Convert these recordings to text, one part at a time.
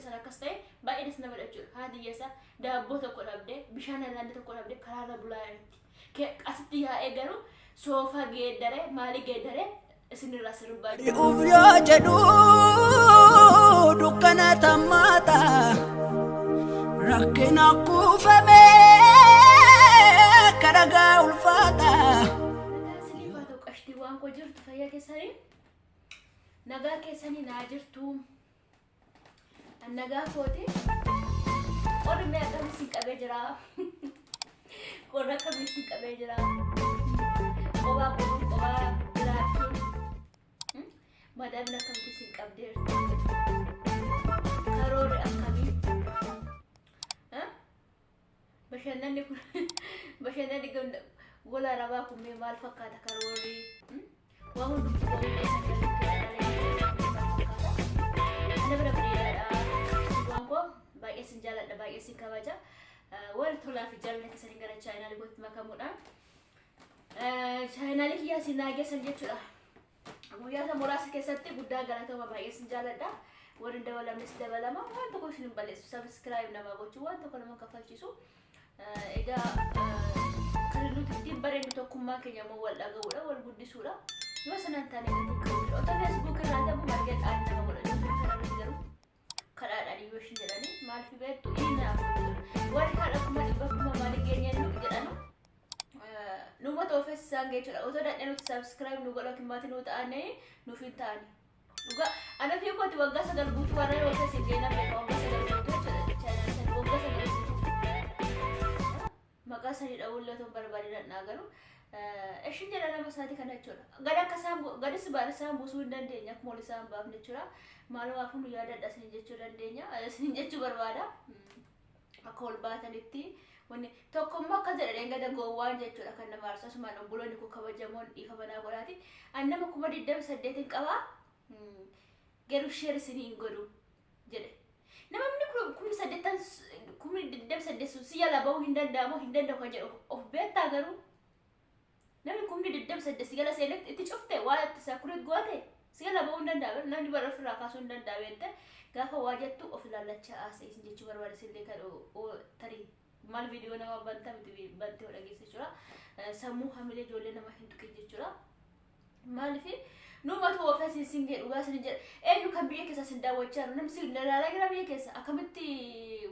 keessan akkas ta'e baay'ee das nama jechuudha. Haati hiyyeessaa daabboo tokko dhabdee, bishaan aylaandii tokko dhabdee karaarra bulaa jirti. Asitti yaa'ee garuu soofaa geeddaree, maalii geeddaree isinirraa sirbaa jira. Uf yoo jedhu dukkana tammaata, rakkina kuufamee akka dhagaa ulfaata. Nagaa isiniif haa ta'u, qashtiiwwan koo. Jirtu? Fayyaa keessanii? Nagaa keessanii naa jirtu? An nagaa kooti. Qorri mee akkamii isin qabee jira? Qorri akkamii isin qabee jira? Qobaa qofuun, qobaa jiraachuun, madaamni akkamitti isin qabdeerti? Karoorri akkamii? Bashannanni kun, bashannanni gola arabaa kun mee maal fakkaata? Karoorri waa hundumtu bahuu keessan galitti maal fakkaata? Ana bira bareedaadha. Waan koo, baay'ee sin jaalladha, baay'ee sin kabaja. Warri tolaa fi jaalala keessanii gara chaayinaalii kootti makamuudhaan chaayinaalii kiyyaa sin naageessan jechuudha. Guyyaa isa muraasa keessatti guddaa galatooma, baay'ee sin jaalladha. Warri hin dabalamnes dabalama. Waan tokko isin hin balleessu. Subscribe namaa gochuu waan tokko nama kaffalchiisu. Egaa kan nuti ittiin bareennu tokkummaa keenya immoo wal dhaga'uudha, wal guddisuudha. Yoo sana hin taane gatii qabu. Otoo Facebook irraa ta'u margee qaanii nama godha. YouTube kana irratti garuu kadhaadhaan yoo ishin jedhanii maal fi beektu inni naaf jechuudha. Warri haadha 100,000 kuma maalii geenyeennu jedhanu numa toofes isaan jechuudha. Otoo dadhee nuti subscribe nu godha yookiin maatii nu ta'anii nuuf hin ta'ani. Dhugaa ana fi kooti waggaa 9 guutuu warra yoo keessa hin geenye beeka, waggaa 9 guutuu jechuudha. Chaayinaan sanii waggaa 9 guutuu. Maqaa sanii dha'uullee otoo hin barbaadin dhadhaa garuu ishin jedha nama isaati kana jechuudha. Gad akka isaan gadis baadha isaan buusuu hin dandeenya, akkuma ol isaan baafne jechuudha. Maalumaafuu nu yaadadha isin jechuu dandeenya, isin jechuu barbaada. Akka ol baatanitti wanni tokkommoo akka jedha dhengada gowwaan jechuudha kan nama aarsu. Asumaan obboloonni koo kabajamoon, dhiifama naa godhaati. An nama 28,000 qabaa, garuu share isinii hin godhu jedhe. Namni 80,000, 28,000 sun si jala bahuu hin danda'amu, hin danda'u kan jedhu of beektaa? Garuu namni 28,000 si jala seenetti itti cufte, waa itti sakurit goote, si jala bahuu hin danda'amu. Namni bara ofirraa kaasuu hin danda'a. Beekte gaafa waa jettu of ilaallachaa haasa'e isin jechuu barbaada. Isillee kan tarii maal viidiyoo nama banta miti, bantee dhageessa jechuudha. Sammuu hamilee ijoollee nama hin tuqin jechuudha. Maaliif numatu ofii isin sin ga'e? Dhugaa isin jedha. Eenyu kan biyya keessa isin daawwachaa jiru? Namni isin ilaalaa jira biyya keessa? Akkamitti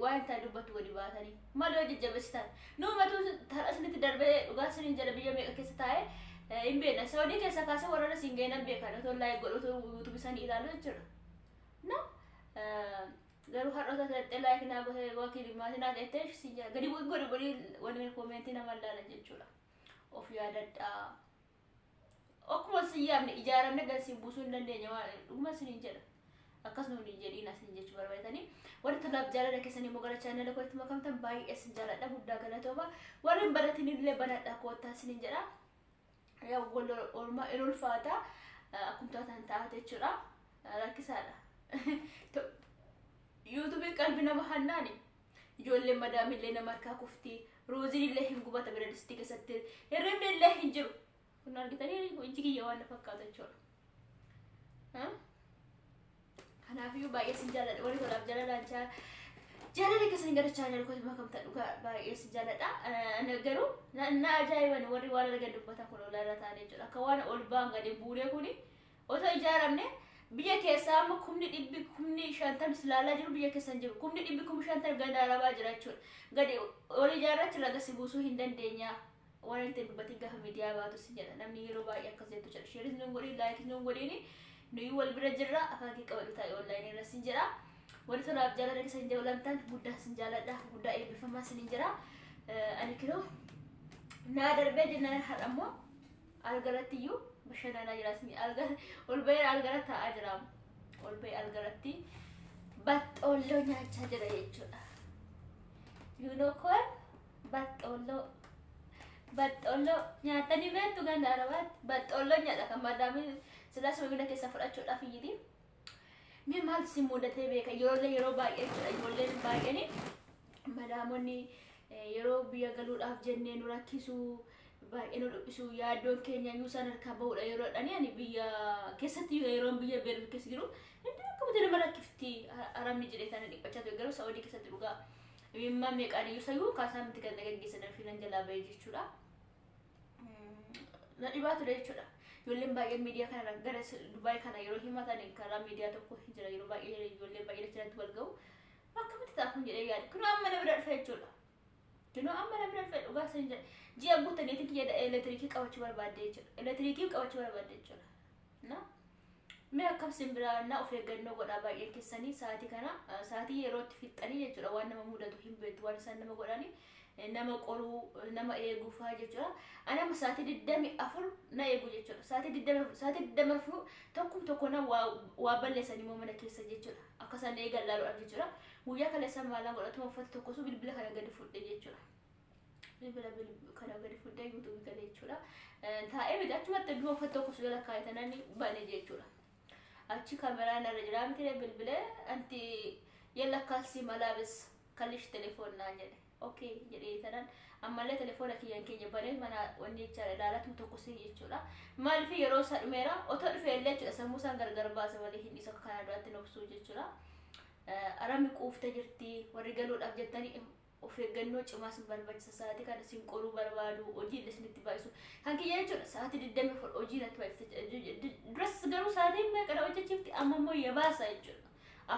waan hin taane dubbatu gadi baatanii? Maal yoo jajjabeessitan? Numatu taraa isinitti darbee. Dhugaa isin jedha, biyya meeqa keessa taa'ee hin beekna. Saawudii keessa kaasee warra isin ga'e nan beekan, otoo like godhu, otoo YouTube isaanii ilaalu jechuudha. No, garuu har'oota ta'e like naa godhe yookiin maatii naa ta'e sin jedha, gadi bu'ii godhu godhi wanni comment nama ilaalan jechuudha. Of yaadadhaa. Akkuma sin yaamne ijaaramne gad sin buusuu hin dandeenya, waan dhuguma isiniin jedha. Akkas nuun hin jedhiin asin jechuu barbaadanii. Warri tolaaf jaalala keessanii immoo gara chaanala kootti makamtan, baay'ee isin jaaladha, guddaa galatooma. Warri hin baratin illee banadha, koottaa isiniin jedha. Yaa wal ormaa in ulfaata, akkuma taatan taate jechuudha. Rakkisaadha. YouTubeiin qalbii nama hannaani. Ijoolleen madaamillee nama harkaa kufti. Ruuziin illee hin gubata bira distii keessatti. Hirribni illee hin jiru. Kun argitanii ijji kiyya waan na fakkaatu jechuudha. Kanaafiyyuu baay'ee sin jaalladha. Warri tolaaf jaalalaan jaalala keessanii gara chaanal kootti makamtan, dhugaa baay'ee sin jaalladha. Ana garuu na ajaa'iban warri waan argan dubbatan kun olaanaa ta'an jechuudha. Akka waan ol ba'an gadi buunee kuni otoo ijaaramne biyya keessaa amma 100,000, 50,000 silaalaa jiru biyya keessa hin jiru. 100,000, 50,000 ganda arabaa jira jechuudha. Gadi ol ijaarrachi irraa buusuu hin dandeenya. Waan hin dubbatin gaafa miidiyaa baatu si jedha. Namni yeroo baay'ee akkas jettu jedha. Shareis nuun godhiin, likeis nuun godhiin, nuyi wal bira jirra, afaan kee qabadhu taa'e onlineii irra sin jedha. Warri tolaaf jaalala keessa hin dabalamtan, guddaa sin jaaladha, guddaa eebbifamaa sin jira. Ani kiroo naa darbee jennaan har'a immoo algaratti iyyuu bashannanaa jira. Alga ol bahee algaratti taa'aa jira. Ol bahee algaratti baxxoolloo nyaachaa jira jechuudha. You know corn? Baxxoolloo. Baxxoolloo nyaatanii beektu ganda arabaatti? Baxxoolloo nyaadha kan madaamii silaa suma keessa fudhachuudhaaf iyyiti. Mee maal si mudatee beeka? Ijoollee yeroo baay'ee jechuudha, ijoolleen baay'een madaamonni yeroo biyya galuudhaaf jennee nu rakkisu. Baay'ee nu dhiphisu yaaddoon keenya iyyuu isaan harkaa bahudha yeroo dhani ani biyya keessatti yeroon biyya Beerut keessa jiru inni akka nama rakkifti aramni jedhee tana dhiphachaa ture garuu Saa'udii keessatti dhugaa imimmaan meeqaan iyyuu sayyuu kaasaa miti kan dhagaggeessan finan jalaa bahee jechuudha. Na dhibaa ture jechuudha. Ijoolleen baay'een miidiyaa kana gara Dubaay kana yeroo himatan karaa miidiyaa tokko hin jira yeroo baay'ee ijoolleen baay'een achirratti wal ga'u. Akkamitti ta'a kun jedhee yaade kunoo amma na bira dhufe jechuudha. Kunoo amma na bira dhufe dhugaa san jedha. Ji'a guutaniitiin kiyya elektiriikii qabachuu barbaadde jechuudha. Elektiriikii qabachuu barbaadde jechuudha. Na mee akkam sin biraa na of eeggannoo godhaa baay'een keessanii sa'aatii kana sa'aatii yerootti fixxanii jechuudha waan nama mudatu hin beektu waan isaan nama godhanii nama qoruu nama eeguu fa'aa jechuudha. Ani amma sa'aatii 24 na eegu jechuudha. Sa'aatii 24 sa'aatii 24 tokkum tokko na waa balleessan immoo mana keessa jechuudha. Akka isaan eegan laaluudhaaf jechuudha. Guyyaa kaleessa maalaan godhatuma uffata tokkosu bilbila kana gadi fudhe jechuudha. Bilbila kana gadi fudhee yuutuubii galee jechuudha. Taa'ee miti achumatti iddoo uffata tokkosu jala kaayatanii bane jechuudha. Achi kaameraan irra jira miti bilbilee anti yalla kaalsii malaabis kallish telefoon naan jedhe. Okay jedhee tanan ammallee telefoona kiyyaan keenya banee mana wanni jechaadha ilaalatu tokko si jechuudha. Maaliif yeroo isaa dhumeera otoo dhufee illee jechuudha sammuu isaan gargar baasa malee hin dhiisu akka kanaa duraatti nobsuu jechuudha. Aramni quuftee jirti warri galuudhaaf jettanii of eeggannoo cimaa sin barbaachisa sa'aatii kana sin qoruu barbaadu hojii illee isinitti baay'isu. Kan kiyya jechuudha sa'aatii 24 hojii natti baay'ifte. Duras garuu sa'aatii meeqa na hojjechiifti amma immoo yabaasa jechuudha.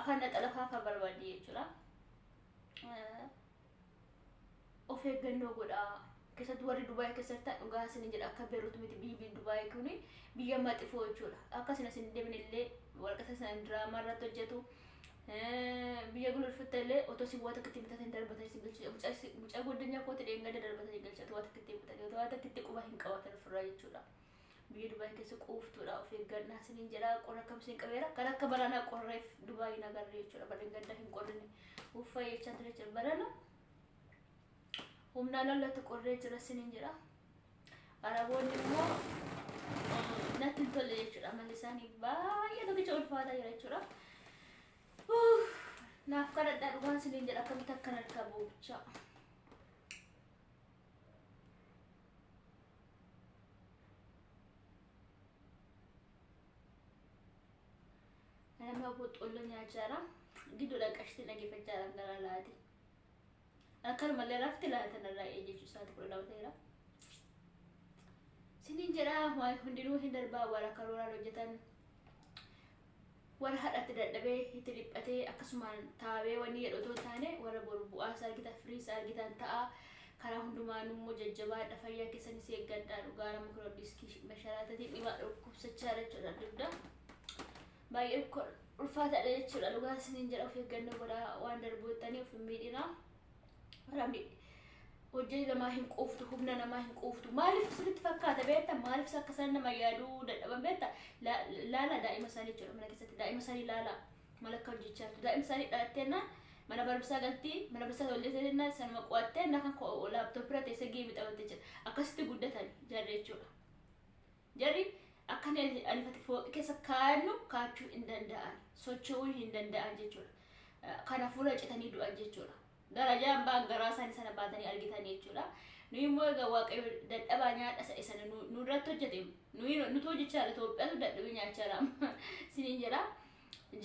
Afaan na xalafaa fa barbaaddi jechuudha. Of eeggannoo godhaa. Keessattuu warri Dubaay keessatti ta'an dhugaa isin jedha akka Beerut miti biyyi Dubaay kuni biyya maxifoo jechuudha. Akka isin asin deemne illee waraqata isin diraamaa irratti hojjetu. Biyya gululfatte illee otoo isin waa takka ittiin bitatan darbatanii isin galchu. Mucaa goddanyaa kooti dheengada darbatanii galchatu waa takka ittiin bitatan waa takka itti quba hin qabatan ofirraa jechuudha. Biyya Dubaay keessa quuftuudha of eeggannaa isiniin jedha qorra akkam isin qabeera kan akka baranaa qorreef Dubaay hin agarre jechuudha. Barreen gaddaa hin qorrine uffaa jechaa ture jechuudha. Barana humnaan ollatti qorree jira isiniin jedha. Araboonni immoo natti hin tolle jechuudha. Amalli isaanii baay'ee tokkicha ulfaataa jira jechuudha. Naaf kadhadhaa dhugaan isiniin jedha akkamitti akkan harkaa buuchaa. Nama boqqolloo nyaachaa jira. Gidduudha qashtii dhageeffachaa jira gara laati. Akkanumallee rafti laatan irraa jechuun sa'aatii 12 ta'eera. Siniin jedha waan hundinuu hin darbaa warra karooraan hojjetan warra hadhatti dadhabee itti dhiphatee akkasumaan taabee wanni jedhu otoo hin taane warra boru bu'aa isaa argitan firii isaa argitan ta'a. Karaa hundumaan immoo jajjabaadha fayyaa keessanis eeggadhaa dhugaa nama kunoo diskii masharaatatiin dhibaa dhukkubsachaa jechuudha dugda. Baay'ee ulfaataadha jechuudha dhugaa isiniin jedha of eeggannoo godhaa waan darbu jettanii of hin miidhinaa. Rabbi hojii namaa hin quuftu humna namaa hin quuftu maaliif isinitti fakkaata beekta maaliif akka isaan nama yaaduu dadhaban beekta laala daa'ima isaanii jechuudha mana keessatti daa'ima isaanii laala maal akka hojjechaa jirtu daa'ima isaanii dhalatteenna mana barumsaa galtii mana barumsaa hojjeteenna sanuma qo'atteenna kan laaptooppii irra teessee geemii taphattee jira akkasitti guddatan jarri jechuudha. Jarri akka anifati fooqii keessa kaa'annu kaachuu hin danda'an socho'uu hin danda'an jechuudha. Kana fuula citanii du'an jechuudha. Darajaan ba'an garaa isaanii sana baatanii argitan jechuudha. Nuyi immoo egaa Waaqayyo dadhabaa nyaadha isa sana nurratti hojjete. Nuyi nutu hojjechaa jira Itoophiyaatu dadhabee nyaachaa jira. Siniin jedha.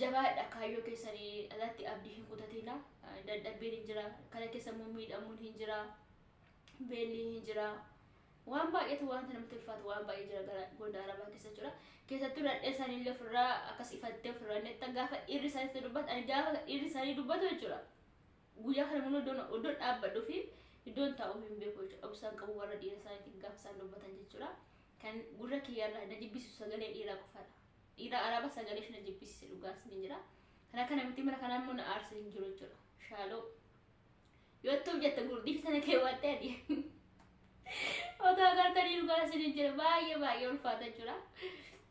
Jabaadha kaayyoo keessanii alatti abdii hin kutatina. Dadhabbiin hin jira. Kana keessa immoo miidhamuun hin jira. Beelli hin jira. Waan baay'eetu wanta namatti ulfaatu waan baay'ee jira gara gonda arabaa keessa jechuudha. Keessattuu dhadhee isaanii illee ofirraa akkas ifattee ofirraa nettan gaafa dhiirri isaanii dubbatu ani gaafa dhiirri isaanii dubbatu jechuudha. Guyyaa kana immoo iddoon dhaabbadhuu fi iddoon taa'uu hin beeku jechuudha. Obsaan qabu warra dhiira isaaniitiin gaafa isaan dubbatan jechuudha. Kan gurra kiyyarraa na jibbisiisu sagalee dhiiraa qofaadha. Dhiira araba sagalee ishee na jibbisiise dhugaa isin jira. Kana kana miti mana kanaa immoo na aarsa hin jiru jechuudha. Shaaloo. Yoo ittuuf jette gurdii sana keewwattee adii. Otoo agartanii dhugaa isin jira baay'ee baay'ee ulfaata jechuudha.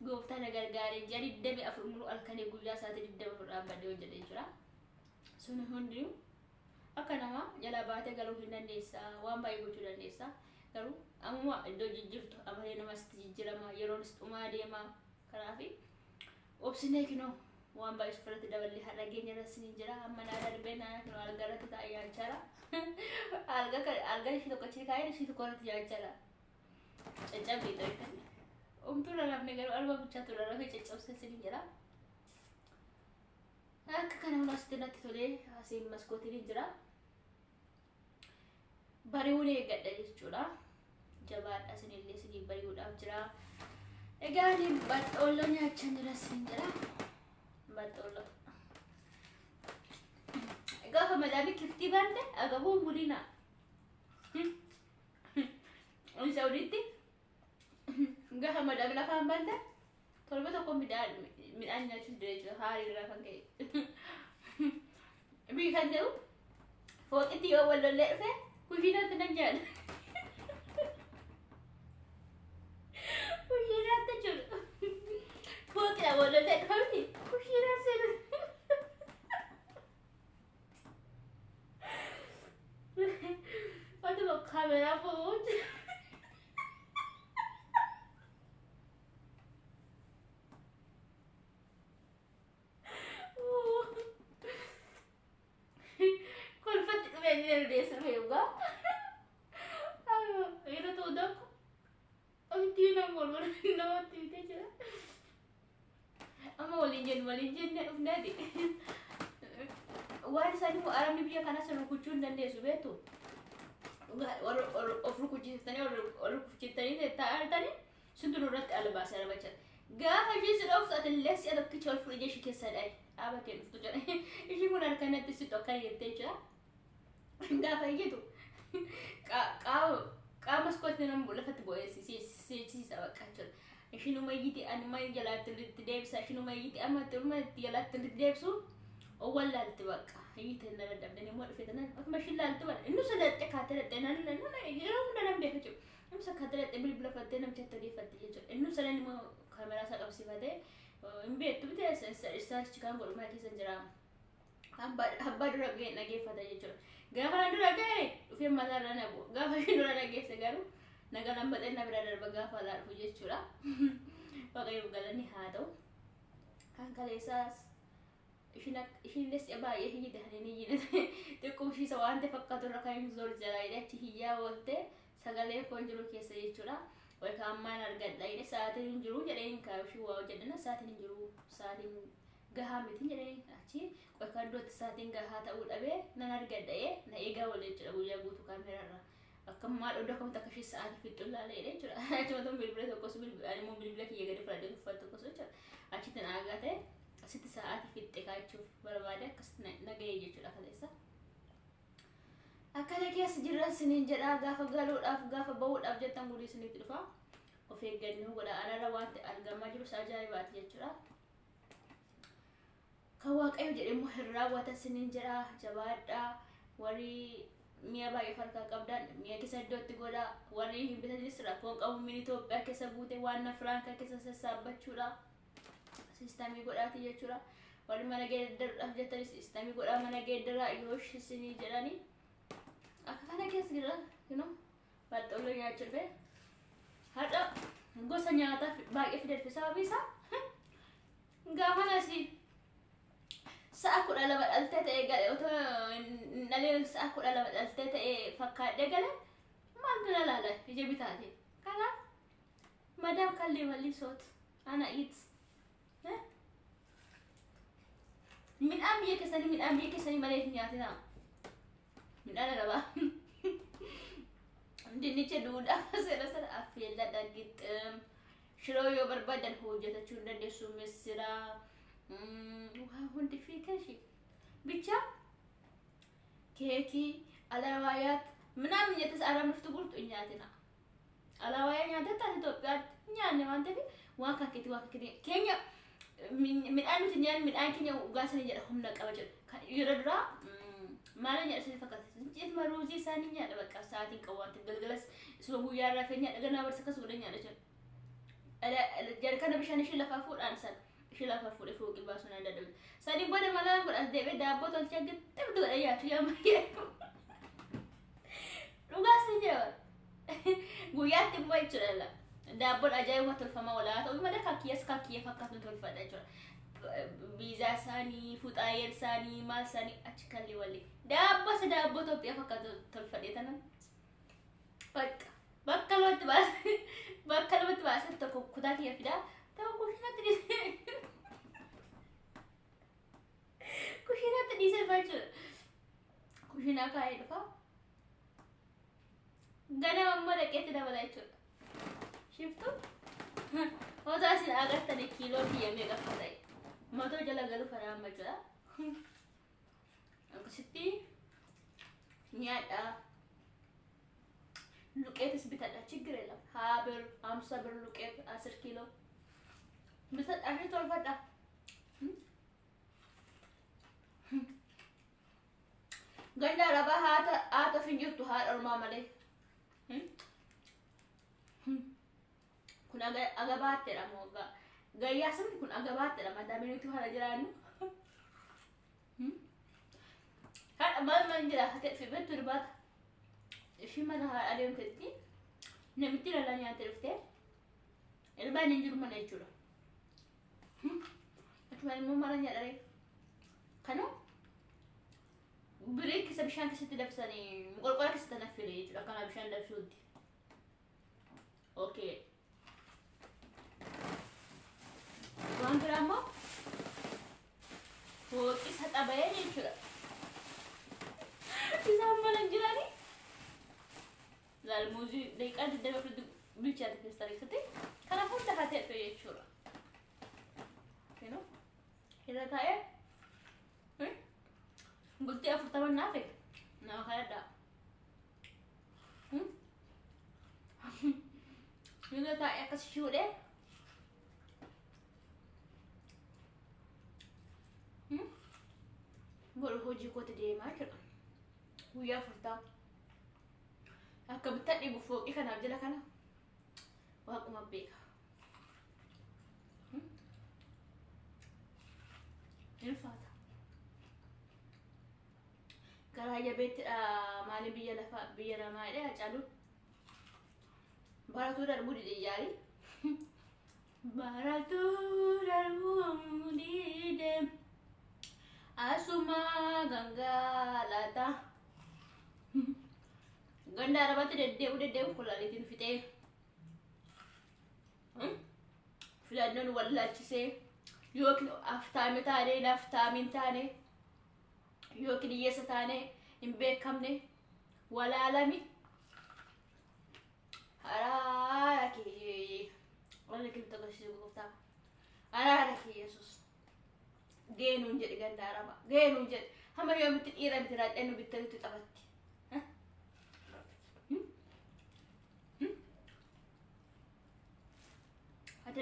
Gooftaan na gargaaree ji'a 24 muruu halkanii guyyaa sa'aatii 24 dhaabbadhee hojjedhe jechuudha. Sun hundinuu akka nama jala baatee galuu hin dandeessa waan baay'ee gochuu dandeessa garuu ammuma iddoo jijjiirtu amalee namas itti jijjiirama yeroonis dhumaa deema kanaaf obsinee kinoo waan baay'ee ofirratti daballee har'a geenya irra siniin jira amma naa darbee naa kinoo alga irratti taa'ee nyaachaa jira alga ishii tokko achi kaa'ee ishii tokko irratti nyaachaa jira. Caccabee ture. Omtuu rarrafne garuu arba bichaatu rarrafee caccabsee isin jira. Akka kana hunda asitti natti tolee asiin maskootiin jira. Bari'uun eeggadha jechuudha. Jabaadha, isinillee isinii bari'uudhaaf jira. Egaa ani baxxoolloo nyaachaa jira isin jira. Baxxoolloo. Gaafa madaamii kiftii bante agabuu bulina. Saudiitti gaafa madaamii afaan bante torba tokko midhaan nyaachuuf jira jechuudha. Haarii irraa kan ka'e. Biyyi kan jedhu fooqitti yoo wal lollee dhufe kushiinaatti nan nyaadha. Kushiinaatti jechuudha. Fooqidha wal lollee dhufa miti kushiinaan seenu. Waanti kaameraa fo'uun. Kolfatti dhufee ni dandeessa dhufe dhugaa. Yeroo ta'u tokko ofitti nama wal namatti bitee jira. Amma waliin jennu waliin jennee dhufneeti. Waan isaan immoo arabni biyya kanas rukuchuu hin dandeessu beektu. Of rukuchiiftanii ol rukuchiiftanii taa'anii suntu nurratti albaasee arabachaa. Gaafa isheen si dhooftu ati illee si'a tokkicha ol fuudhee ishee keessa dhaye. Dhaaba kee dhuftu jedha. Ishiin kun harkanatti si tokkan jettee jira. Gaafa iyyitu qaama maskootti nama lafatti bu'ee siisa bakka jechuudha. Ishiinuma iyyiti anuma jalaatti olitti deebisa. Ishiinuma iyyiti amma itti jalaatti olitti deebisu wallaalti bakka. Iyyite na dadhabdeen immoo dhufe tanan akkuma ishiin laaltu bara inni sana dhattee kaatee dhattee nan yeroo hunda nan beeka jechuudha. Inni sana kaatee dhattee bilbila fattee namichatti odeeffatte jechuudha. Inni sana immoo kaameraa isaa qabsiifatee hin beektu bitee isaarchi kan godhu mana keessa jira. Abbaa dura ga'e dhageeffata jechuudha. Gaafa na dura ga'e dhufee mataa irra na bu'u. Gaafa isheen dura dhageesse garuu nagaan baxee na bira darba gaafa alaa dhufu jechuudha. Waaqayyoon galanni haa ta'u. Kan kaleessaas ishiin si'a baay'ee hiyyite kan inni hiyyite xiqqoo ishiisa waan ta'e fakkaatu irra kan inni zor jalaa hidhe achi hiyyaa oolte sagalee koon jiru keessa jechuudha. Wayi ammaan argadha jedhe sa'aatiin hin jiru jedheen kaa ishii waa hojjedhana sa'aatiin hin jiru sa'aatiin gahaa miti jedheen achi qoy iddootti sa'aatiin gahaa ta'uu dhabee nan argadha na eegaa oole jechuudha guyyaa guutuu kaameeraarra. Akka maal iddoo akkamitti akka ishee sa'aatii fixxu ilaalee jechuudha. Achuma ta'u bilbila tokkos bilbila immoo bilbila kiyya gadi fudhadhee uffata tokkos jechuudha. Achitti na agartee asitti sa'aatii fixxe kaachuuf barbaade akkasitti na ga'e jechuudha kaleessa. Akkana keessa jirran siniin jedhaa gaafa galuudhaaf gaafa bahuudhaaf jettan gudii isinitti dhufa. Of eeggannoo godha. Anarra wanti argamaa jirus ajaa'ibaati jechuudha. Kan Waaqayyo jedhe immoo hin raawwata siniin jedhaa jabaadhaa. Warri mi'a baay'ee of harkaa qabdan mi'a keessa iddootti godhaa. Warri hin bitatanis rakkoon qabu mini Itoophiyaa keessa guute waan na firaankaa keessa sassaabbachuudha. Siistamii godhaati jechuudha. Warri mana geeddaruudhaaf jettanis siistamii godhaa mana geeddaraa yoo isinii jedhanii. Akka kana keessa jira, baxxolloo nyaachuu dhufe. Har'a gosa nyaataa baay'ee fide sababii isaa gaafa nasi sa'a 12 dhaltee ta'e gale otoo hin dhaleen sa'a 12 dhaltee ta'e fakkaadhee gale maaltu na laala ija bitaate. Kanaaf madaam kallee malli soot ana it. Midhaan biyya keessanii midhaan biyya keessanii malee hin nyaatinaa. Midhaan arabaa. Dinnicha duudhaa seera sana affeelladha gixxim. Shiroo yoo barbaadan hojjetachuu hin dandeessu misira. Waa hundi fi keshi. Bicha keekii alawaayaat ምናምን የተሰራ ምፍት ጉርጡ nyaatina. Alawaayaa nyaatatta Itoophiyaatti nyaanne waan ta'eef waan kakkeetii waan kakkeetii keenya midhaan nuti nyaannu midhaan keenya dhugaasanii jedha humna qaba jedhu. Yeroo duraa maal nyaadha isin fakkaata? Jeetuma ruuzii isaanii nyaadha bakka sa'aatiin qabu waan ta'eef galgalas isuma guyyaa irraa fee nyaadha ganaa barsa akkas godhan nyaadha jedhu. Jarkana bishaan ishee lafaa fuudhaan sana ishee lafaa fuudhee fooqii baasuu nan dadhabe. Saniin booda malaan godhas deebi'ee daabboo tolchee gixxibdu godhee nyaachuu yaa mayyee. Dhugaas ni jira. Guyyaatti immoo jechuudha. Daabboon ajaa'iba tolfama walaa ta'u malee kaakiyyaas kaakiyya fakkaatu tolfadha jechuudha. Biizaa isaanii, fuxaayeen isaanii, maal isaanii achi kallee walii. Daabboo isa daabboo Itoophiyaa fakkaatu tolfadhee tanan. Bakka Bakka lamatti baasee bakka lamatti baasee tokko kutaa kiyya fidaa tokko kushiinaatti dhiisee kushiinaatti dhiisee dhufaa jechuudha. Kushiinaa kaa'ee dhufa. Ganama immoo dhaqeetti dabala jechuudha. Shiftu otoo isin agartanii kiiloo kiyya meeqa akka ta'e matoo jala galu kanaa amma jechuudha. Akkasitti nyaadhaa. Luqeetis bitadha ችግር የለም ሀያ ብር 50 ብር ሉቄት 10 ኪሎ bitadha fi tolfadha. Ganda arabaa haata haata fin jirtu haadha ormaa malee. Kun agabaatti jedhama waggaa. Gayyaa sabni kun agabaatti jedhama. Daaminiitu kana jiraannu. Haadha maal maal jira hatee fi beektu irbaata. Ishii mana haadha deemtetti namitti lalaa nyaatee dhuftee ilmaan hin jiru mana jechuudha. Achumaan immoo mana nyaadharee. Kanuu birii keessa bishaan keessatti dabsanii qorqora keessatti naffile jechuudha. Akkana bishaan dabsuutti. Okay. Waan biraa immoo fooqii saxabayee jechuudha. Isaan mana hin jiranii. Laal muuzii daqiiqaa 24 bilchaate keessa keessatti kanaaf hunda hatee dhufe jechuudha. Irra taa'ee bultii 40 naafe nama kadhadhaa. Irra taa'ee akkas shuudhee boru hojii kootti deemaa jechuudha. Guyyaa 40. Akka bittaa dhibu fooqii kanaaf jala kana waaquma beeka. Ulfaata. Garaa jabeettidha maaliin biyya lafaa biyya namaa jedhee Hacaaluun. Baratuu darbuu dide yaarii. Baratuu darbuu dide asuma gangalata. Ganda arabaatti deddeebi'u deddeebi'u kulaalitiin fixee filannoon wallaalchisee yookiin aftaame taane naftaamiin taane yookiin hiyyeessa taane hin beekamne walaalami araara kee walla kee agarsiisu gooftaa araara kee Yesuus geenuun jedhe ganda araba geenuun jedhe hamma yoomitti dhiira miti raadhee nu bittanitti taphatti. Ati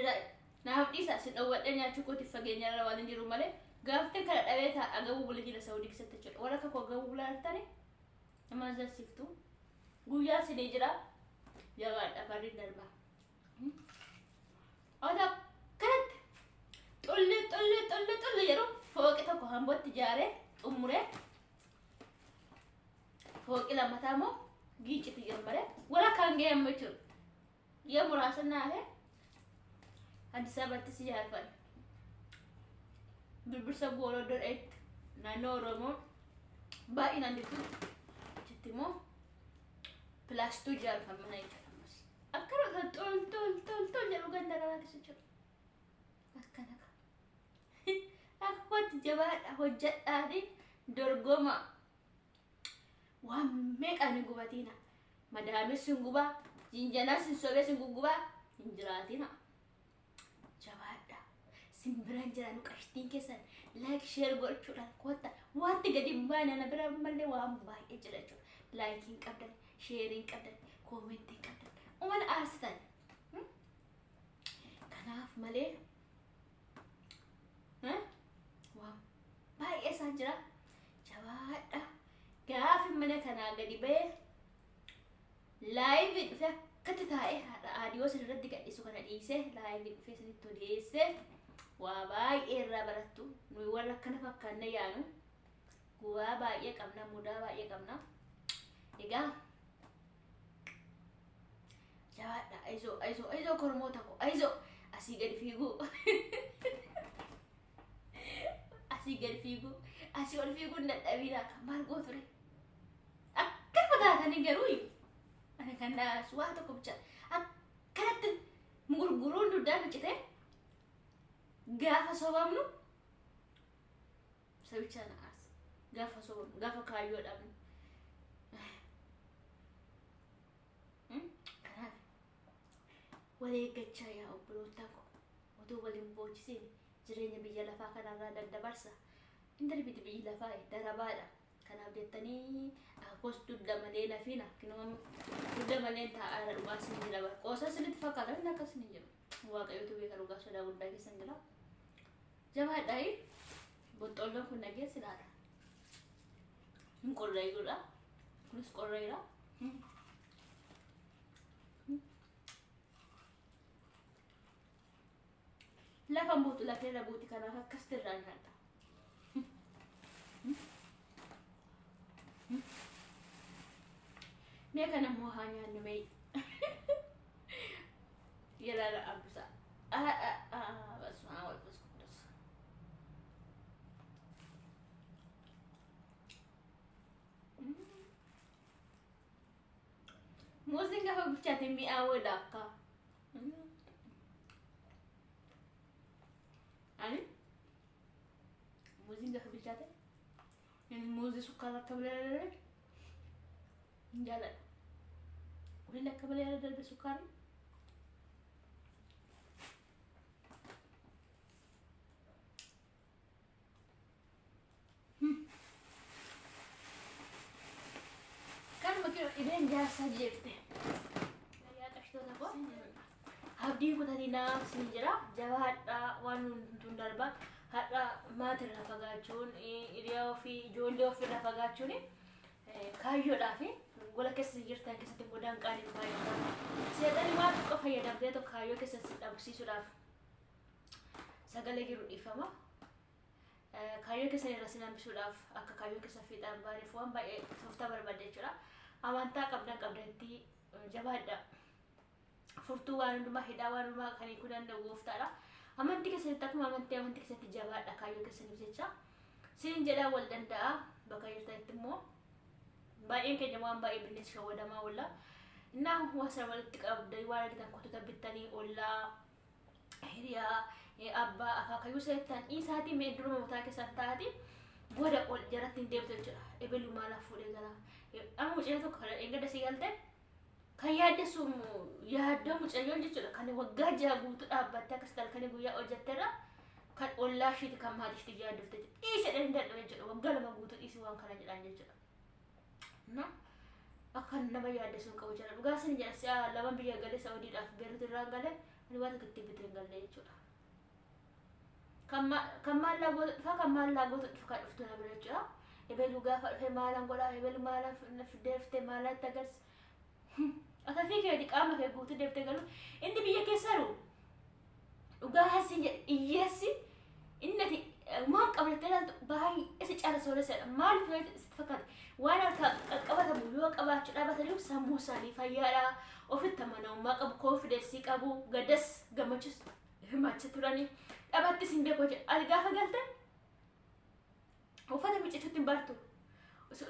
naaf dhiisa si dhowwadhee nyaachuu kootiif fageenya irra waan hin jiru malee gaaftee kana dhabee ta'a agabuu bula jira Saawudii keessatti jechuudha. Warra akka koo agabuu bulaa jirtani nama agarsiiftu guyyaa sinii jira jabaadha barri darbaa. Ota kanatti xulli xulli xulli xulli yeroo fooqi tokko hambootti ijaaree xumuree fooqi lammataa immoo giicitti jalmaree warra kaan ga'e amma jechuudha. Guyyaa muraasa naafee Addis Ababaattis ijaarfan. Birbirsa gooroo dhodheetti naannoo Oromoo baay'inaan jirtu achitti immoo pilaastuu ijaarfan mana jechuudha ammas. Akkana kan xol xol xol xol jedhu ganda arabaa keessa jechuudha. Akkana ka. Akka kootti jabaadha hojjedhaati dorgoma. Waan meeqaan hin gubatiina. Madaamis hin gubaa, jinjanaas hin sobee hin guggubaa hin jiraatina. Jabaadha. Simbiran jira nu qashtiin keessan like share gochuudhaan kotta wanti gadi hin baane ana bira mallee waan baay'ee jira jechuudha. Likeiin qabdan, shareiin qabdan, commentiin qabdan, uumana aarsitan. Kanaaf malee waan baay'ee isaan jira. Jabaadha. Gaafi mana kanaa gadi ba'ee live dhufee akkatti taa'ee haadha aadiyoo isin irratti gadhiisu kana dhiisee live dhufee isinitti odeessee waa baay'ee irraa barattu. Nuyi warra akkana fakkaanne yaanu gubaa baay'ee qabna, mudaa baay'ee qabna. Egaa jabaadha. Ayizoo ayizoo ayizoo kormoota ko ayizoo asii gadi fiiguu asii gadi fiiguu asii ol fiiguun dadhabiidha kan maal gooture akkanuma taatanii garuu Ani kan na aarsu waa tokko bicha akkanatti gurguruun dugdaa miccite gaafa sobamnu sabicha na aarsa. Gaafa sobamnu gaafa kaayyoo dhabnu. Kanaaf wal eeggachaa yaa obboloota ko otoo waliin boojisiin jireenya biyya lafaa kanarraa daddabarsa. Hin darbiti biyyi lafaa darabaadha. Kanaaf jettanii akkas dugda malee nafiina kinoo dugda malee taa'aadha dhugaa isin jira bara. Qoosa isinitti fakkaata inni akkas hin jiru. Waaqayyotu beeka dhugaa sodaa guddaa keessa hin jira. Jabaadhaayi boqqolloon kun nageessi laata. Hin qorreeyuudha. Kunis qorreeyudha. Lafa buutu lafeerra buuti kanaaf akkasitti irraa nyaadha. Mee kana immoo haa nyaannu mee. Yalaala abbusa. በስመ አብ ወወልድ ወመንፈስ ቅዱስ። Muuziin gaafa bilchaate mi'aawudha akka. Ani muuziin gaafa bilchaate muuzii sukkaara akka malee darbe hin jaalladhu. Kunillee akka malee darbe sukkaarri. Kanuma kilo dhibeen jaarsaa jeefte. Yaa qashtoota koo. Abdiin kutatinaa sin jira. Jabaadhaa waan hundumtuun darba. Har'a maatirraa fagaachuun, hiriyaa ofii, ijoollee ofiirraa fagaachuun kaayyoodhaa fi gola keessa jirtan keessatti immoo danqaan hin fayyadamu. Seexanni waan xiqqoo fayyadamtee tokko kaayyoo keessa si dhabsiisuudhaaf sagalee jiru dhiifama. Kaayyoo keessan irra sin hambisuudhaaf akka kaayyoo keessa fiixaan baaniif waan baay'ee tooftaa barbaadde jechuudha. Amantaa qabdan qabdatti jabaadha. Furtuu waan hundumaa hidhaa waan hundumaa kan hiikuu danda'u gooftaadha. Amantii keessatti akkuma amantii amantii keessatti jabaadha kaayyoo keessaniif jecha. Siin jedhaa wal danda'a bakka jirtanitti immoo baay'een keenya waan baay'ee bineensi shawwadamaa oolla. Innaa waan sana walitti qabdanii waan argitan kottoota bittanii ollaa hiriyaa abbaa akaakayyuu sanattaan dhiisaatii mee duruma mataa keessan taa'atii booda ol jaratti hin deemtu jechuudha. Ebelu maalaaf fuudhee gara. Amma mucayyoo tokko kan eeggadda si galte kan yaaddessu yaaddoo mucayyoon jechuudha kan waggaa 6 guutuu dhaabbattee akkas halkanii guyyaa hojjetteerra kan ollaa ishiiti kan maatii ishiiti yaaddofte jechuudha. Dhiise dha hin dadhabe jechuudha. Waggaa 2 guutuu dhiisi waan kana jedhaan jechuudha. Na akka nama yaaddessu hin qabu jira. Dhugaa isin jedha si'a 2 biyya galee Saawudiidhaaf Beerut irraan galee ani waan tokko itti bitee hin galle jechuudha. Kan maallaa gootu dhufa kan maallaa gootu dhufa kan dhuftu na bira jechuudha. Ebelu gaafa dhufe maalaan godhaa ebelu maalaan fiddee dhuftee maalaan itti agarsiisa. Ata fi keeti qaama kee guutuu deebitee galu inni biyya keessa jiru dhugaa isin jedhe hiyyeessi inni ati waan qabdattee ilaaltu baay'ee si caala sooressadha. Maaliif yoo sitti fakkaate waan harkaa qaqqabatamu yoo qabaachuu dhaabatanii sammuu isaanii fayyaadha ofitti amanamummaa qabu koonfideensii qabu gaddas gammachuus hirmaachaa turanii dhabattis hin beeku jechuudha. Ati gaafa galte uffata miiccachuutti hin bartu.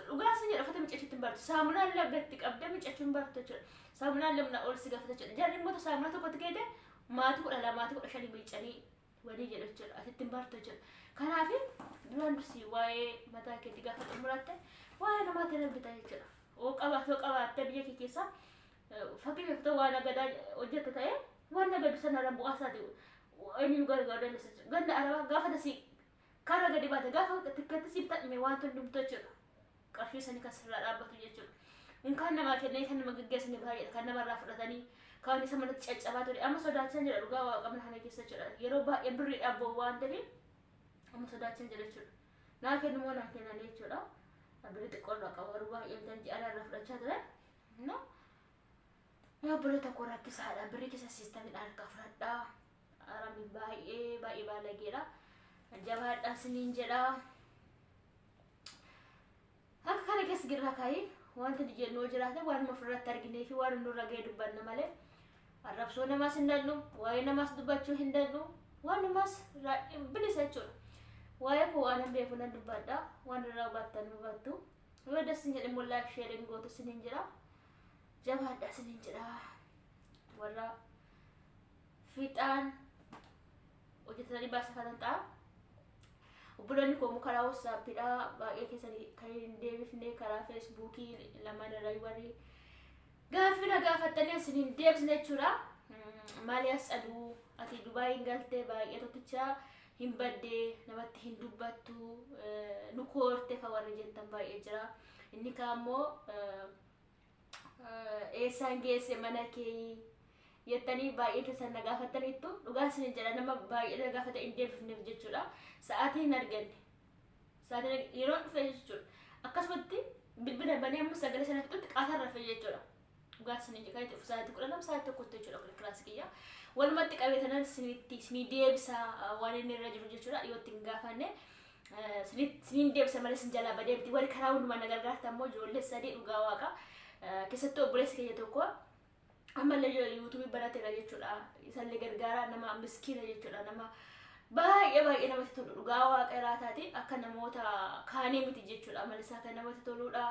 Dhugaa isin jedha uffata miiccachuutti hin bartu. Saamunaa illee gatti qabdee miiccachuu hin bartu jechuudha. Saamunaa illee humna ol si gaafata jechuudha. Jarri immoo saamunaa tokkotti keete maatii 12 maatii 15 miiccanii walii jedhu jechuudha. Asitti hin bartu jechuudha. Kanaaf duraan dursii waa'ee mataa keetii gaafa xumuratte waa'ee namaatti darbita jechuudha. Oo qabaattee oo qabaattee biyya kee keessaa fakkeenyaaf ta'u waan agadaa hojjette ta'ee waan nagadu sanarra bu'aa isaati eenyu gargaaruu dandeessa jechuudha. Ganna arabaa gaafa tasii karaa gadi baate gaafa tikkeetti siif ta'e waan hundumtu jechuudha. Qarshii sanii kan sirraa dhaabbatu jechuudha. Unkaan namaa kennanii kan nama gaggeessanii baay'eedha. Kan namarraa fudhatanii kaan isa manatti caccabaa ture. Amma sodaachaa jira dhugaa waaqa mana kana keessa jechuudha. Yeroo baay'ee birrii dhaabboo waan ta'eef amma sodaachaa jira jechuudha. Naa kennu moo naa kennanii jechuudha. Birrii xiqqoo irraa qaba garuu baay'ee bitan ji'a irraa fudhachaa ture. No. Yaa obboloota koo rakkisaadha. Birrii keessa siistamiidhaan harkaa fudhadhaa. Aramni baay'ee baay'ee baalageedha. Jabaadhaa siniin jedha. Akka kana keessa girraa kaa'ee wanta jennu jiraate waanuma ofirratti arginee fi waanuma nurra ga'e dubbanna malee arrabsoo namaas hin dandhu, waa'ee namaas dubbachuu hin dandhu, waanumaas bilisa jechuudha. Waa'ee koo waan hin beeku nan dubbadha, waan irraa hubattan hubattu. Yoo das hin jedhe immoo like share gootu siniin jira. Jabaadhaa isiniin jedha. Warra fiixaan hojjetanii baasifatan ta'a. Obboloonni koo immoo karaa WhatsAppiidha baay'ee keessanii kan hin deebifne, karaa Facebookii lamaan irraa warri gaaffii na gaafattanii isin hin deebisne jechuudha. Maali as aduu ati Dubaay hin galtee baay'ee tokkicha hin baddee, namatti hin dubbattu, nu koorte fa warri jettan baay'ee jira. Inni kaan immoo eessaan geesse mana kee jettanii baay'ee keessan na gaafattaniittu. Dhugaa isin jedha, nama baay'ee na gaafate hin deebifneef jechuudha. Sa'aatii hin arganne. Sa'aatiin yeroo dhufe jechuudha. Akkasumatti bilbila banee amma sagalee sana fixutti qaataan rafe jechuudha. Dhugaa isin jedha, kan itti dhufu sa'aatii 12, sa'aatii 1tti jechuudha kilaasii kiyya. Walumatti qabee tanan isinitti isinii deebisa waan inni irra jiru jechuudha. Dhiyootti hin gaafanne. Isiniin deebisa malee isin jalaa badee miti. Warri karaa hundumaa na gargaartan immoo ijoollee sadii, dhugaa waaqa. Keessattuu obboleessi keenya tokko ammallee YouTubeii barateera jechuudha. Isallee gargaara, nama miskiina jechuudha. Nama baay'ee baay'ee namatti tolu, dhugaa waaqa irraa taate, akka namoota kaanii miti jechuudha. Amalli isaa kan namatti toludha.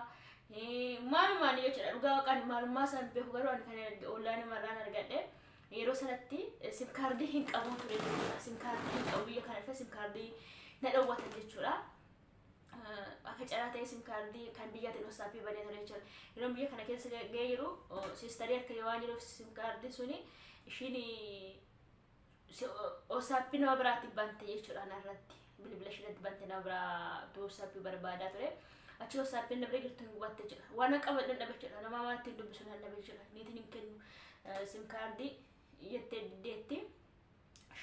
Maalumaan jechuudha, dhugaa waaqaan maalummaa isaan beeku, garuu ani kan ollaa namarraan argadhe. Yeroo sanatti SIM cardii hin qabu ture jechuudha. SIM cardii hin qabu, biyya kana dhufe SIM cardii na dhowwatan jechuudha. Akka carraa ta'e SIM cardii kan biyyaatiin WhatsAppii banee ture jechuudha. Yeroo biyya kana keessa ga'ee jiru sistarii akka waan jiruuf SIM cardii suni ishiin WhatsAppii nama biraatti bante jechuudha narratti. Bilbila isheetti bante, nama biraa WhatsAppii barbaadaa ture. Achi WhatsAppiin na bira jirtu hin gubatte jechuudha. Waan qabadhe dhabe jechuudha. Nama maatti hin dubbisu nan dhabe jechuudha. Niitiin hin kennu SIM cardii jettee diddeetti.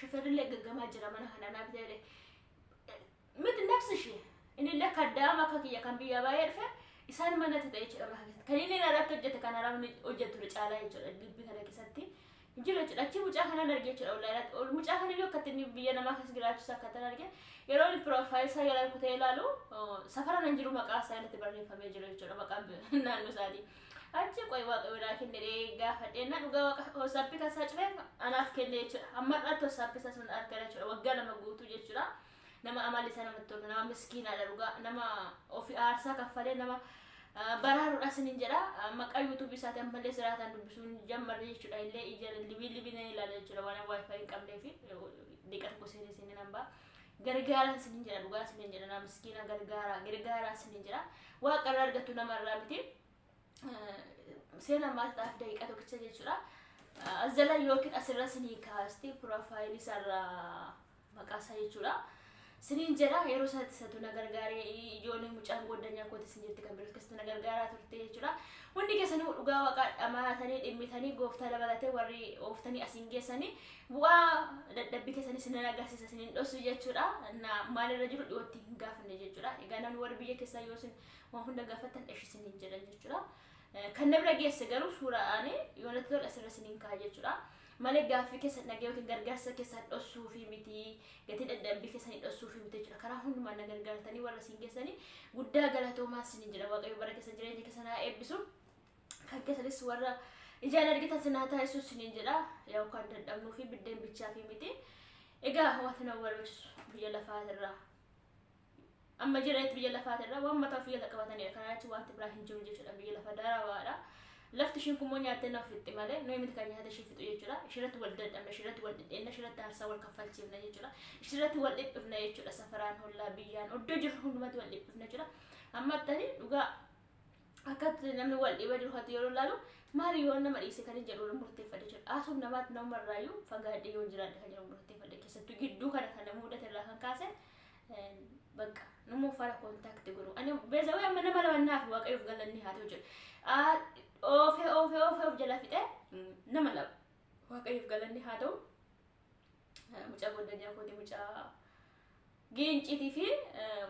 Shifeerillee gaggamaa jira mana kana naa bitee miti nafsi ishee. Inni illee kaddaama akka kiyya kan biyya baay'ee dhufe isaan manatti ta'e jechuudha mana keessatti. Kan inni irratti hojjete kan haramni hojjetu caalaa jechuudha dubbii kana keessatti. Jiru jechuudha. Achi mucaa kanan arge jechuudha ollaadhaatti. Mucaa kana iyyuu akkatti inni biyya namaa keessa jiraachuusaa akkatti arge. Yeroo inni profile isaa jala kutee ilaalu safara nan jiru maqaa isaa irratti barreeffamee jiru jechuudha, maqaan naannoo isaatii. Achi qoy waaqayyo naa kenne gaafadhee na dhugaa waaqa WhatsAppii kan isaa cufee anaaf kenne jechuudha. Amma har'aatti WhatsAppii isaa sun argara jechuudha. Waggaa 2 guutuu jechuudha. Nama amalli isaa namatti tolu, nama miskiinaadha dhugaa, nama ofii aarsaa kaffalee nama baraaruudha isiniin jedha. Maqaa YouTubeii isaatii ammallee siraataan dubbisuun jammarre jechuudha. Illee ija libii libii na ilaala jechuudha, waan WiFi hin qabnee fi dhiqa tokko seenee seenee nan ba'a. Gargaaraa isiniin jedha, dhugaa isiniin jedha, nama miskiina gargaaraa, gargaaraa isiniin jedha. Waaqa irraa argattu, namarraa miti. Seenaa maatiidhaaf daqiiqaa tokkicha jechuudha. As jala yookiin asirra isinii kaasti profileii isaarraa maqaa isaa jechuudha. Siniin jedha, yeroo sanatti isatu na gargaaree, ijoollee mucaan goddanyaa kooti isin jirti kan biroos keessatti na gargaaraa turte jechuudha. Hundi keessanuu dhugaa waaqaa dhamaatanii dhimmitanii gooftaa dabalatee warri ooftanii asiin geessanii bu'aa dadhabbii keessanii isin agarsiisa, isiniin dhossu jechuudha. Na maalirra jiru dhiyootti hin gaafanne jechuudha. Egaa namni warri biyya keessaa yoo isin waan hunda gaafattan eshi isiniin jedhan jechuudha. Kan na bira geesse garuu suuraadhaan yoo natti tole asirra isiniin kaa'a jechuudha. Malee gaaffii keessan dhagee yookiin gargaarsa keessan dhossuufi miti, gatii dadhabbii keessanii dhossuufi miti jechuudha. Karaa hundumaan na gargaartanii warra isin geessanii guddaa galatoomaa isiniin jedha. Waaqayyo bara keessan, jireenya keessan haa eebbisu. Kan keessanis warra ijaan argitan sin haa taasisu isiniin jedha. Yaa kan dadhabnuu fi biddeen bichaa fi miti. Egaa wanti nama barbaachisu biyya lafaatirraa amma jireetti biyya lafaatirraa waan mataa ofii jala qabatanidha. Kanaa jechuun wanti biraa hin jiru jechuudha. Biyya lafa darawaadha. Lafti ishiin kun immoo nyaattee nama fixxi malee nuyi miti kan nyaata ishee fixu jechuudha. Ishirratti wal dadhabna, ishirratti wal dhidheenna, ishirratti aarsaa wal kaffalchiifna jechuudha. Ishirratti wal dhiphifna jechuudha. Safaraan, hollaa, biyyaan iddoo jirru hundumatti wal dhiphifna jechuudha. Amma attani dhugaa akkatti namni wal dhiba jiru hati yeroo ilaalu maali yoo nama dhiise kan hin jedhu murteeffadhe jechuudha. Haasuuf namaatti namarraayyuu fagaadhee yoo jiraadhe kan jedhu murteeffadhe, keessattuu gidduu kana kan nama mudate irraa kan kaase bakka nama uffata contact godhu. Ani beezawee amma nama lama naaf, waaqayyoof galanni haa ta'u jedhu. Oofee oofee oofee of jala fixee nama lama, waaqayyoof galanni haa ta'u. Mucaa goddanyaa kooti, mucaa giinciitii fi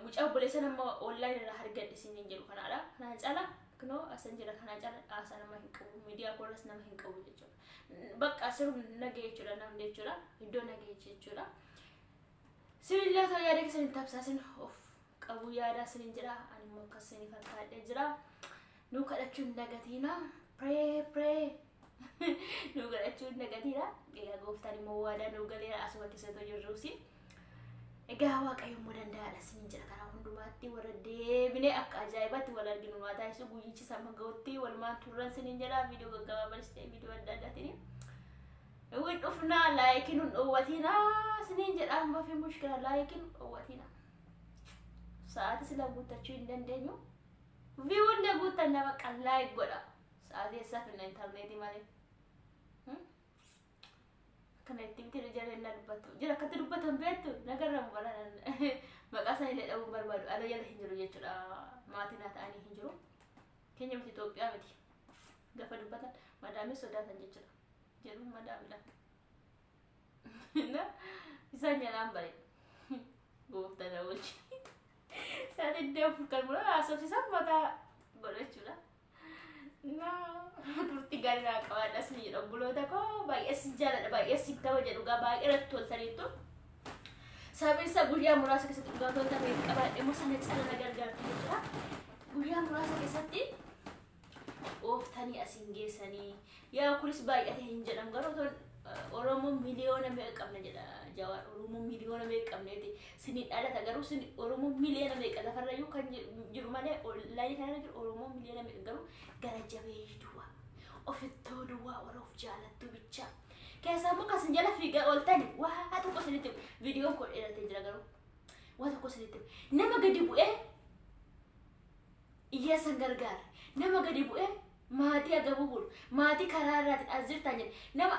mucaa obboleessa nama online irraa argadhe isiniin jedhu kanaadha. Kanaan caala kunoo asan jira, kanaan caala haasaa nama hin qabu, miidiyaa koorras nama hin qabu jechuudha. Bakka asirum nagee jechuudha namni jechuudha, iddoo nagee jechuudha. Sibiillee otoo yaada keessan hin tamsaasin of qabu yaada isiniin jira. Ani immoo akkas isinii fakkaadhee jira. Nu kadhachuun dagatiina. Pray, pray. Nu kadhachuun dagatiina. Egaa gooftaan immoo waadaa nu galeera asuma keessatti jirruusi. Egaa Waaqayyo immoo danda'aadha isiniin jedha. Karaa hundumaatti warra deebinee akka ajaa'ibaatti wal arginu nu haa taasisu. Guyyichi sama ga'utti walumaan turran isiniin jedha. Viidiyoo gaggabaabanis ta'e viidiyoo adda addaatiin. Win dhufnaa, like nun dhoowwatinaa isiniin jedha. Amma fi mushkila, like nun dhoowwatinaa. Sa'aatii sila guuttachuu hin dandeenyu. View illee guuttanna, bakka like godha. Sa'aatii eessaa finna intarneetii malee? Kana itti miti jareen na dubbattu. Jira akkatti dubbatan beektu nagarra baran, maqaa isaanii illee dhabuun barbaadu. Ala jala hin jiru jechuudha. Maatii naa ta'anii hin jiru. Keenya miti, Itoophiyaa miti. Gaafa dubbatan madaamii sodaatan jechuudha. Jedhu madaamidha. Isaan jalaan bare. Gooftaan na oolchi. Isaan iddoo afur kan mura haasofsiisan mataa godhachuudha. Na turtii gaarii naa qabaadha isin jedha. Obboloota koo, baay'ee sin jaalladha, baay'ee sin kabaja, dhugaa baay'ee irratti toltaniittu. Sababiin isaa guyyaa muraasa keessatti dhugaa tolta ta'e qabaadhe immoo sana cala na gargaartu jechuudha. Guyyaa muraasa keessatti ooftanii asiin geessanii, yaa kunis baay'ate hin jedhamu, garuu otoo Oromoo miliyoona meeqa qabna jedha Jawaar. Oromoo miliyoona meeqa qabneeti sinii dhalata, garuu sin Oromoo miliyoona meeqa lafarrayyuu kan jiru malee onlaayinii kanarra jiru Oromoo miliyoona meeqa, garuu gara jabeeyyii duwwaa, ofittoo duwwaa, warra of jaalattu bichaa keessaa immoo kan sin jala fiigaa ooltani. Waa tokko isinitti, viidiyoon koo dheeratee jira, garuu waa tokko isinitti, nama gadi bu'ee hiyyeessan gargaara, nama gadi bu'ee maatii agabuu bulu, maatii karaa irraatiin as jirtan jedhe, nama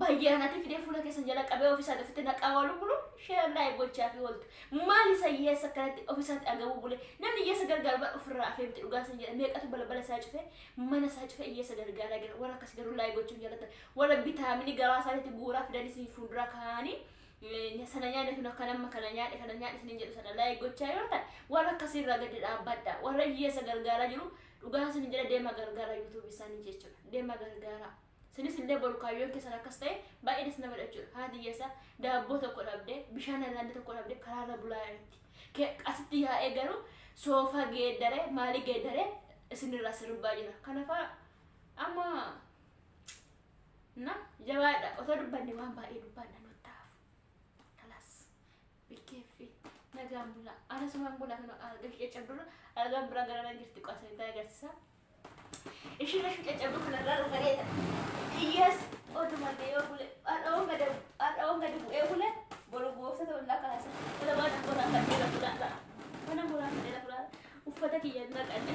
bayyaanati fidee fuula keessan jala qabee ofiisaati ofitti naqaa oolu bulu share like gochaa fi ooltu. Maal isa hiyyeessa akkanatti ofiisaatti agabuu bule? Namni hiyyeessa gargaaru bara ofirraa afee miti, dhugaa san jedha. Meeqatu balbala isaa cufee, mana isaa cufee hiyyeessa gargaaraa jira. Warra akkas garuu like gochuun jaalatan, warra bitaaminii garaa isaaniitti guuraa fidanii isin fuuldura kaa'anii sana nyaanne kun akka nama kana nyaadhe, kana nyaadhe isiniin jedhu sana like gochaa yoo ta'an, warra akkasiirraa gadi dhaabbadha. Warra hiyyeessa gargaaraa jiru, dhugaa isin jedha, deema gargaara yuutuubii isaanii jechuudha, deema gargaara. Isinis illee boru kaayyoon keessan akkas ta'e baay'ee das nama jechuudha. Haati hiyyeessaa daabboo tokko dhabdee, bishaan allaandii tokko dhabdee karaarra bulaa jirti. Asitti yaa'ee garuu soofaa geeddaree, maalii geeddaree isinirraa sirbaa jira. Kanaafaa amma na jabaadha. Otoo dubbanne waan baay'ee dubbanna, nutti hafu. Kalaas bikkeeffi nagaan bulaa. Anasumaan bulaa kana arga caccabdurra argaan biraa gara jirti qosa agarsiisa. Ishii lafti caccabdu kanarraa dhagareeta. Hiyyees otumallee yoo bule, har'awoon gadi bu'ee bule, boru goofta ta'ullaa kaasa. Kana mana boraafadheera fulaadha. Mana boraafadheera fulaadha. Uffata kiyya naqanne.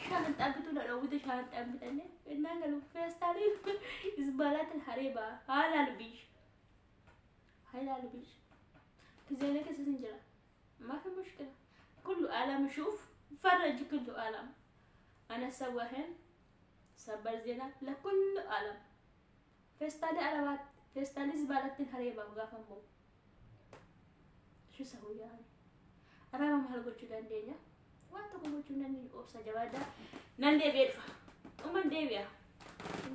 Shaanxaan bituu na dhoowwite, shaanxaan bitanne. Innaan galu feestaalii isbaalaatiin haree ba'a. Haala lubbish. Haala lubbish. Kizeena keessa sin jira. ما في مشكلة، كله عالم شوف فرج، كله عالم. أنا سواهن ሰበር ዜና ለኩሉ ዓለም feestaalii arabaat feestaalii zibaalattiin haree ba'u gaafan ba'u shi sahu yaani araba maal gochuu dandeenya? Waan tokko gochuu hin dandeenyu. Obsa, jabaadhaa. Nan deebi'ee dhufa, dhuman deebi'a.